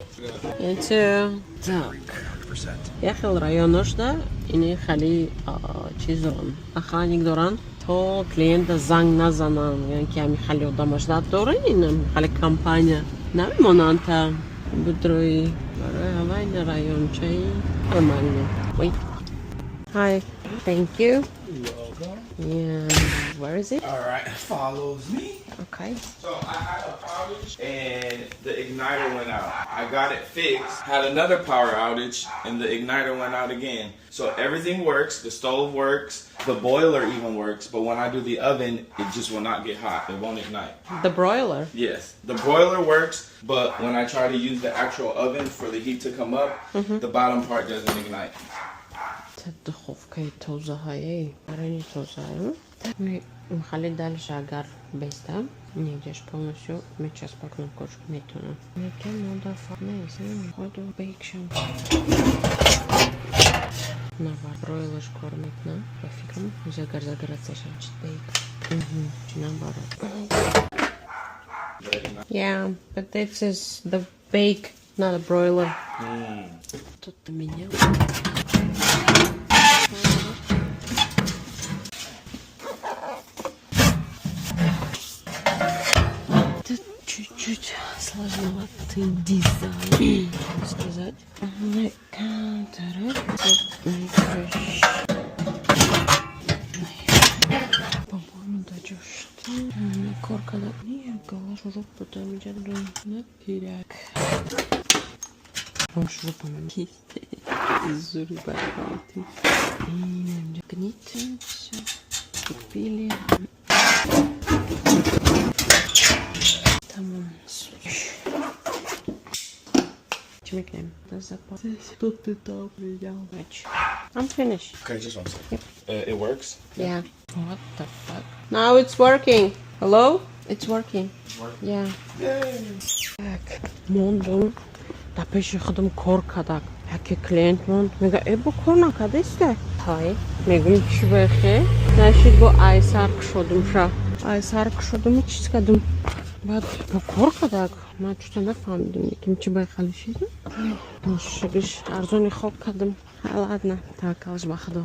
You too. Так. Як хел районошда ини хеле чиз доранд, охранник доранд, то клиента занг назананд, яъне ки ҳами хеле одамаш доранд, ин хеле компания намемонанд та будрои барои ҳавай райончаи нормально. Ой. Hi. Thank you. You're welcome. Yeah. Where is it? All right, follows me. Okay. So I had a outage and the igniter went out. I got it fixed. Had another power outage and the igniter went out again. So everything works. The stove works. The boiler even works. But when I do the oven, it just will not get hot. It won't ignite. The broiler. Yes, the broiler works, but when I try to use the actual oven for the heat to come up, the bottom part doesn't ignite. Духовкаи тозаҳае, барои тозаам хеле. Дальше агар беста неҷаш полностью мечаспакнам, кош метонам, лекин мода фарқ нест. Ходу бейкшам навар бройлаш кор мекунам, ба фикрам, ози агар загораться шавад, bake наоборот. Yeah, but this is the bake, not a broiler. Тут у меня тут чуть-чуть сложноватый дизайн, сказать. На counter ы. По-моему, да, что? Корка да. Шуруп потом на пиряк. Шурупам зури барбалти. Гните, все. Купили. Тамом. Чӣ мекунем? Тут ты там меня. I'm finished. Okay, just one second. It works? Yeah. What the fuck? Now it's working. Hello? It's working. Yeah. Так. Мондум. Дар пеши худам кор кардак. Яке клиент монд. Мега, э, бо кор накардесте? Ҳай. Мегум, чӣ бахе? Нашид, бо айсар кушодум ша. Айсар кушодум, чиз кардум. Баъд бо кор кардак. Ман чута нафаҳмидум, лекин чӣ байхали шид? Шигиш арзони хоб кардум. Ладно, таваккалш ба Худо.